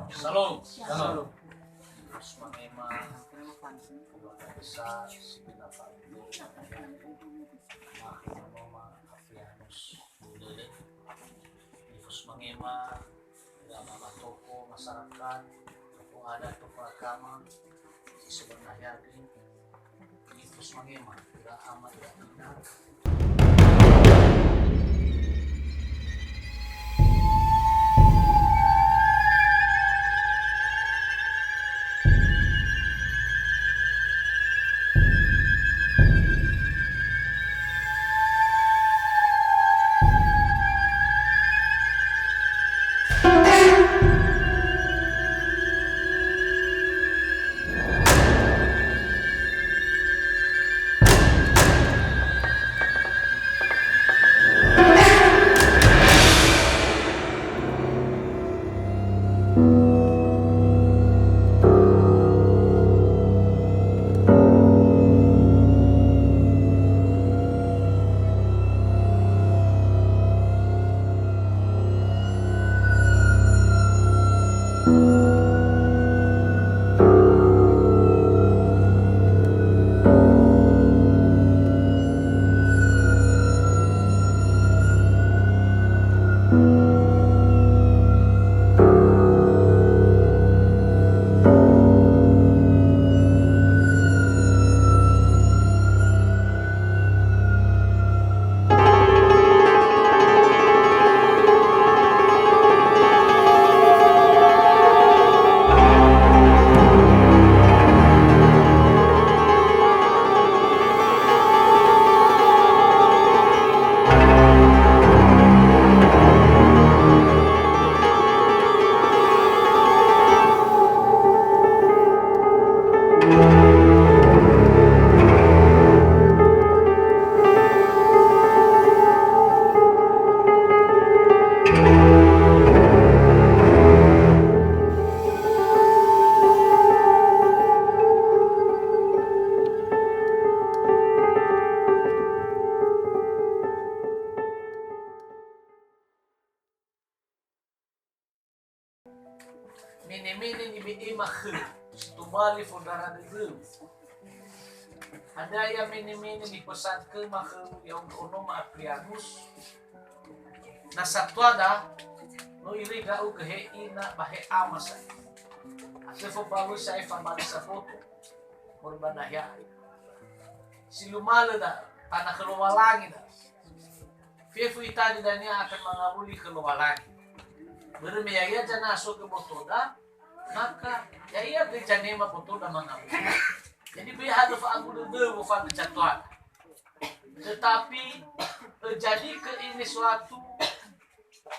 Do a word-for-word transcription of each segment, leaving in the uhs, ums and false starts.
Shalom. Shalom. Terus mangema keluarga besar Sipinda Fa'abu. Maha Noma Afrianus. Terus mangema ira mama tokoh masyarakat, tokoh adat, tokoh agama, si sebenarnya Terus mangema ira ama ira ina. Mene-mene nibe'ema khöu, si tobali fondrara dödöu. Hadia ia mene-mene nipesan khöma khöu ya'ugö onoma Afrianus? Na satuada, no iröi ndra'ugö he ina ba he ama sa'ae. Atö fobawö sa'ae fabali saboto moroi ba nahia. Si lumalö da, tana khö Lowalangi da. Fefu itadi dania akan mangawuli khö Lowalangi. Börö me ya'ia zanaso gö botoda, maka ya'ia gö zanema botoda mangawuli. Jadi, böi hadö fa'abu dödö wofanö zatuada. Tetapi, öjadikö ime suatu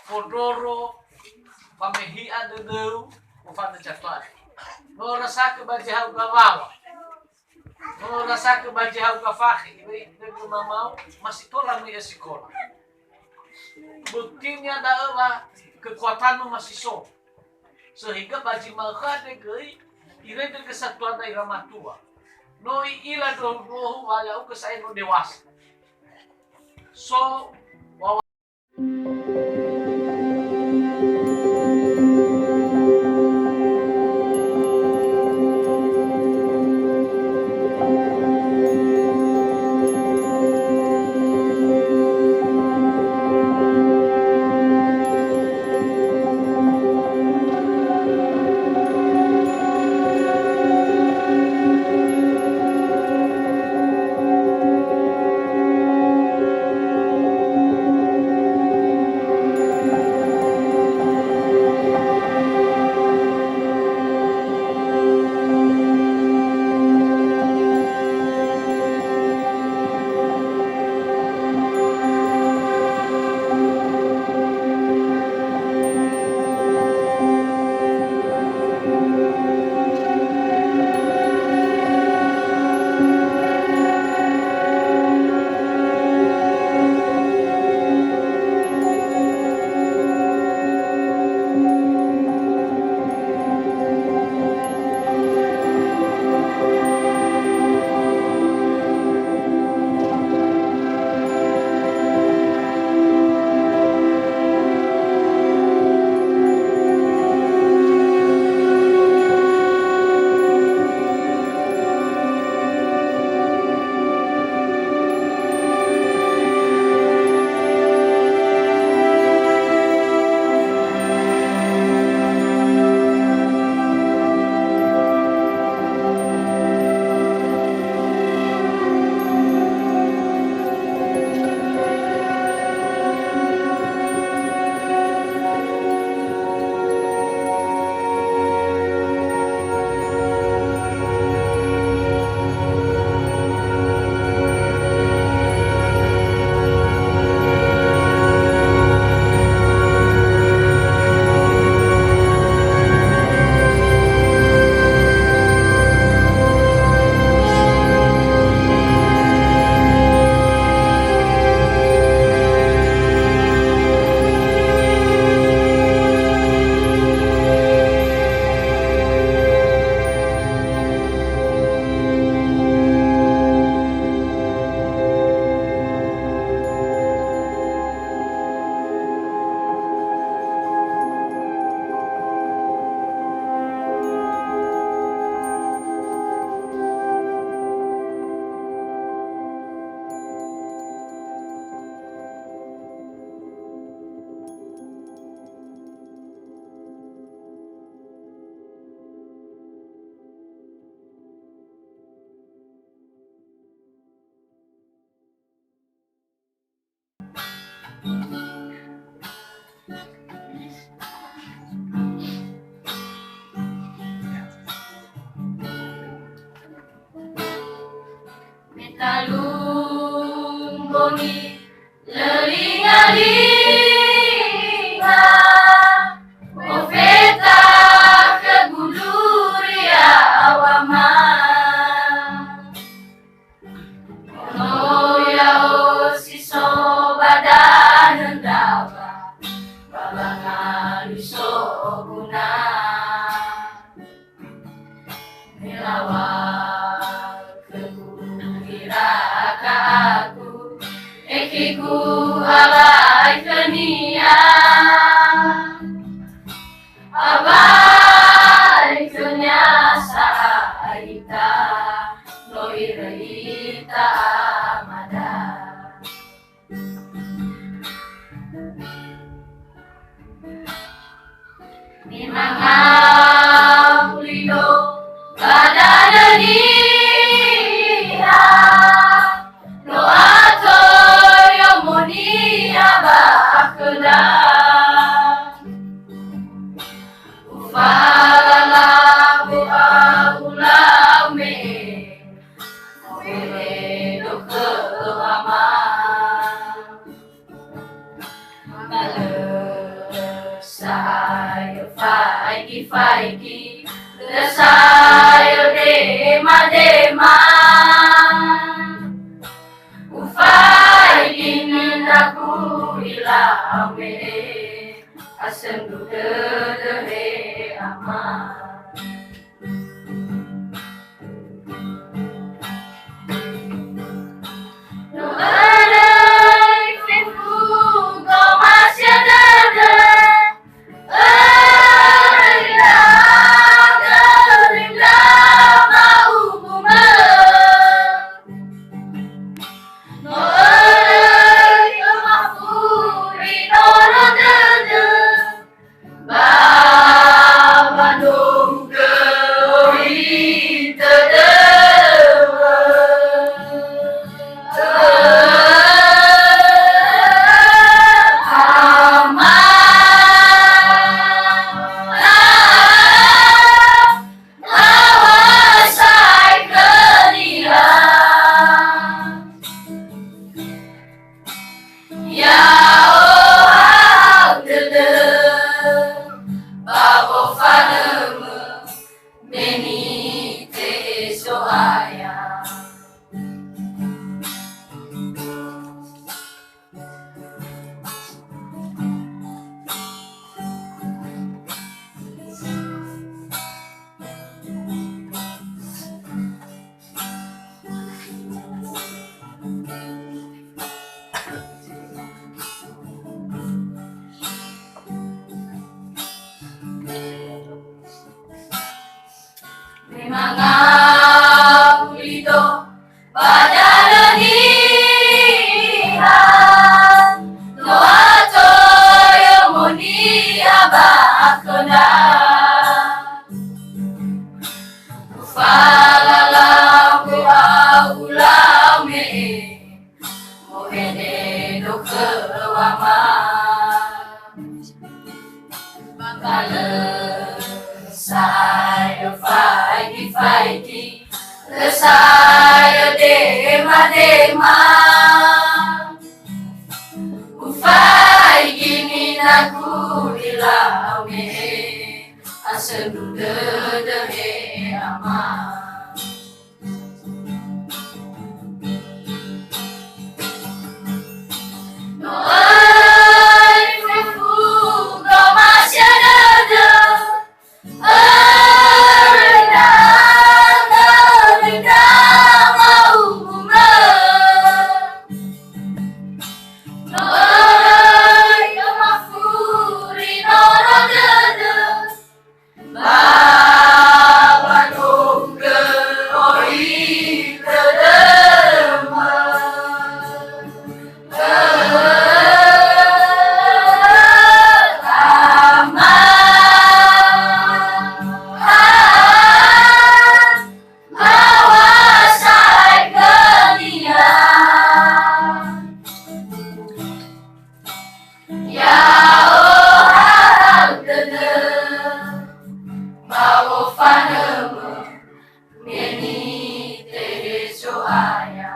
fondroro famehi'a dödöu wofanö zatuada. No rasakö ba zi hau gawawa. No rasakö ba zi hau gafakhe, iröi dödö mamau, masih tola möi sikola. Buktinya da'ö wa kekuatanmu masih so. Sehingga ba zi ma'ökhö andre göi, iröi dödö satuada ira matua. No i'ila ndrohu-ndrohu wa ya'ugö sa'ae no dewasa. So, wa Talung bongi lö linga-linga, ofeta khö gunduri ya'o ama. Ono ya'o si so ba danö ndrawa, ba wangalui so guna. Me lawa'ö khögu ira aka'agu, ekhigu alai khönia. Abai khönia sa'ae ita, no iröi ita amada. Me mangawuli do ba danö niha, no atoyo monia ba khöda. Ufalala bu'au lau me'e, U'edo khöu ama. Ba lö sa'ae faigi-faigi, lö sa'ae dema-dema. Ufaigi ninagu ilau me'e, asöndru dödö he ama. No öröi fefu goma sia dödö, öröi ndra'aga, öröi ndra'aga ba ubu mö. No öröi ömafuri noro dödö, ba wanungö oi tödömö. Ama, lawasai khönia. Ya'ohahau dödö ba wofanõmö, me nitehe Zo'aya. Me mangawuli do ba danö niha, no atoyo monia ba khöda. Ufalala bu'au lau me'e, mo'edo khöu ama. Ba lö sa'ae faigi-faigi, lö sa'ae dema-dema. Ufaigi ninagu ilau me'e, asöndru dödö he ama. No öröi fefu goma sia dödö, öröi ndra'aga, öröi ndra'aga ba ubu mö. No öröi ömafuri noro dödö, ba wanungö oi tödömö. Ama, lawasai khönia. Ya'ohahau dödö ba wofanõmö, me nitehe Zo'aya.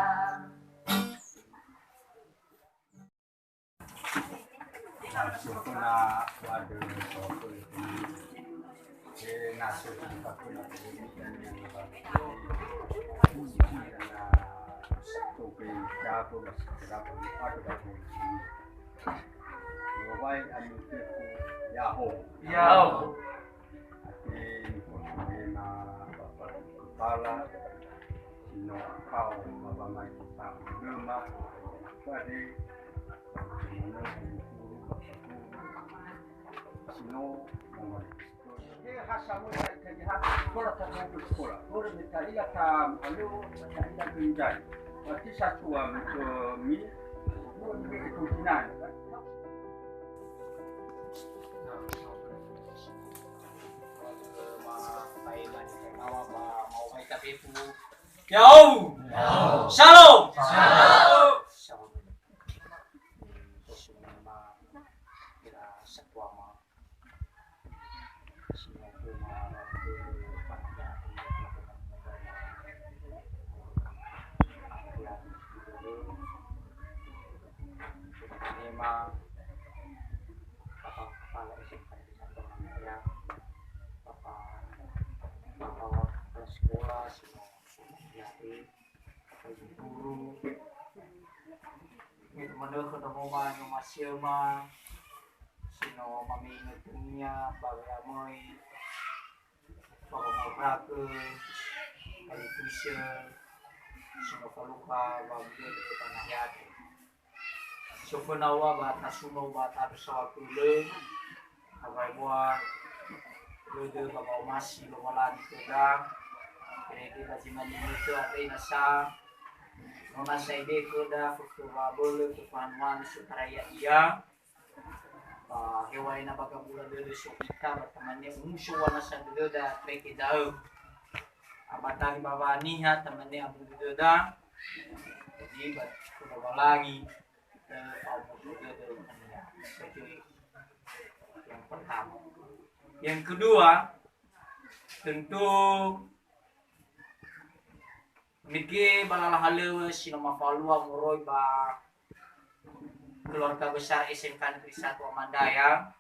Ya'o. Ate nifosu'ena Bapak Kepala, si no akao ba wamaiki tahun lima, ade, si no mamaiki. He ha samöi ta ikaji ha sekola, ta sekola. Ora me ta'ila ta aleo, ta'ila gönjai. Berarti satu, um, mi, mi itu jinan. Ya'o! Shalom! Shalom! Shalom! Bapak Kepala S M K Desa Tuaman Daya, Bapak Kepala Sekolah, semua, semua, ya, guru, itu menurut ketemu ma, nyuma siema, sino mami ngetunia, bawe amoi, bawe mabrake, kali tuise, sino faluka, bawe gede, tanah yati. Soföna ua ba tasuno ba tabe sawakölö, awai bua lödö ba wa'omasi Lowalangi khöda, kerege ba zi mane mötö ate nasa, no nasa ide khöda, fökhö wa'abölö, fökhö fanuana, sotarai ya'ia, ba heŵa'ae na ba gabula dödö so ita, ba tamane umuso wa nasa dödöda kerege da'ö. Abatari ba wa'aniha, tamane abu dödöda, jadi ba Lowalangi, eh, fa'omuso dödö khönia. Itu yang pertama. Yang kedua, tentu mege ba lala halöŵö si no mafalua moroi ba keluarga besar S M K Negeri Satu Amandaya,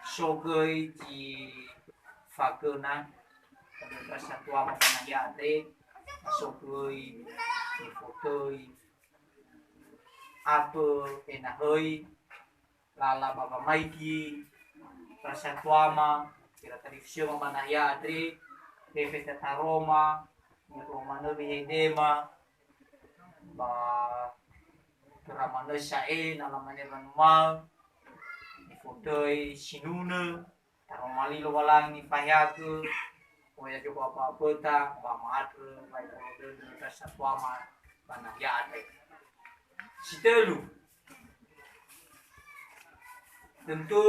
so göi zi fagöna, Rasatua ma ba nahia andre, so göi nifotöi apö ena'ö höi, lala ba wamaigi, Rasatua ma, ira talifusöma ba nahia andre, fefe tataroma, nifomanö wehedema, ba töra manö sa'ae na lamane wanuma'ö, nifotöi sinunö, taroma li Lowalangi nifaheagö, oya zo'o apa-apöta, ba ma'andrö, ba ibolo dödö, Rasatua ma ba nahia andre. Si tölu, tentu,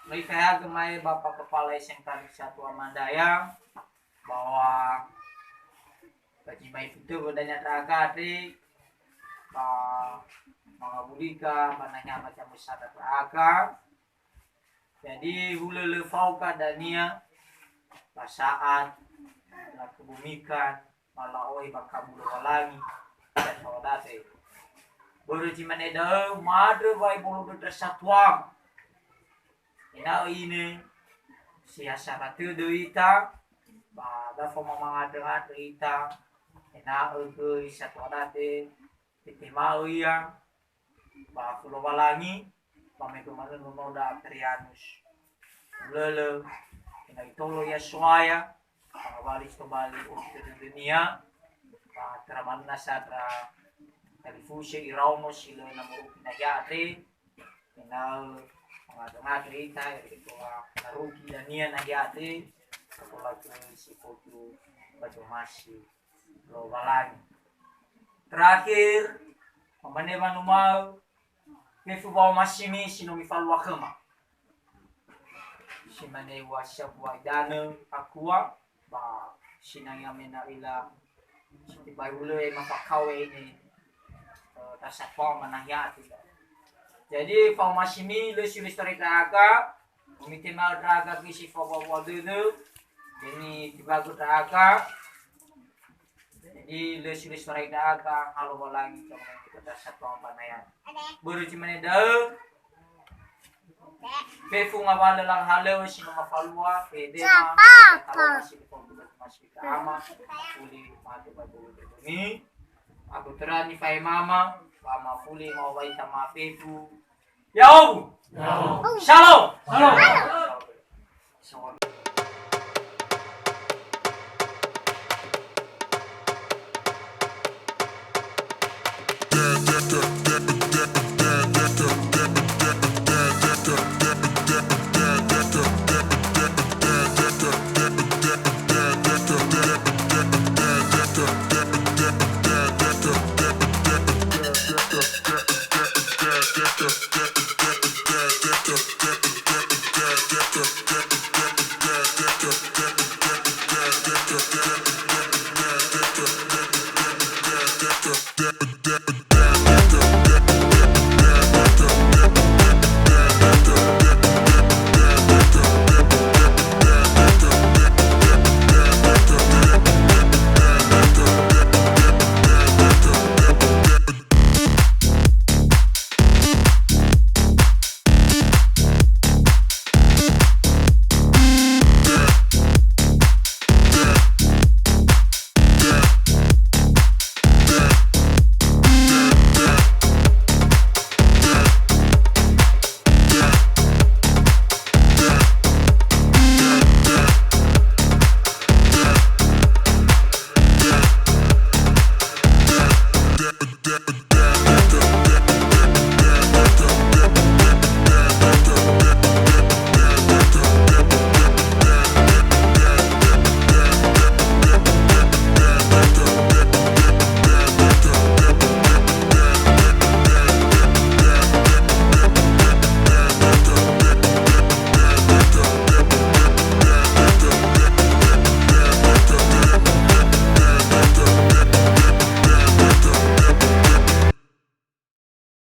no ifaheagö mai Bapak Kepala S M K Negeri Satu Amandaya, bahwa bagi mai fitö bedanya ndra'aga andre, ba mangawulika ba nahia macam besar ndra'aga. Jadi, hulö lö fao ka dania, ba saat lakebumikan, ma la'ohe ba kabu Lowalangi, ya sawadate. Börö zi mane da'ö, ma'andrö wa ibolo dödö Rasatua. Ena'ö ine, si ha sara tödö ita, ba da faoma mangandrö-andrö ita, ena'ö göi satua date, tetema'ö ia, ba khö Lowalangi, ba mege manö nonoda Adrianus. Ulölö, ena'ö itolo ia So'aya, ba ngawali si tobali ofitö dödönia, ba töra manö nasa ndra talifusö iraono si lö na morugi nahia andre, ena'ö mangandrö-ngandrö ita, irege tola narugi dania nahia andre, tola göi si foju ba zomasi Lowalangi. Terakhir, mamane wanuma'ö, fefu wa'omasimi si no mifalua khöma. Si mane ua sabua idanö akua, ba sinangea me na ila si tebai ulö e mafakao e ini, eh, Rasatua ma ba nahia andre. Jadi, fa'omasimi lö si lö sore ndra'aga, Komite ma'ö ndra'aga göi si fawua-wua dödö, deni tibagu ndra'aga. Jadi, lö si lö sorai ndra'aga, ha Lowalangi, Lowalangi kita Rasatua ma ba nahia. Börö zi mane da'ö, Fefu ngawalö lala halöŵö si no mafalua, fedema, Papa. Taloma si lima puluh dua masih ke ama, fuli mate ba bulu ni. Aku terani fae mama, ba mafuli mau baita ma fefu. Ya'ahowu. Ya'ahowu. Shalom. Shalom. Shalom.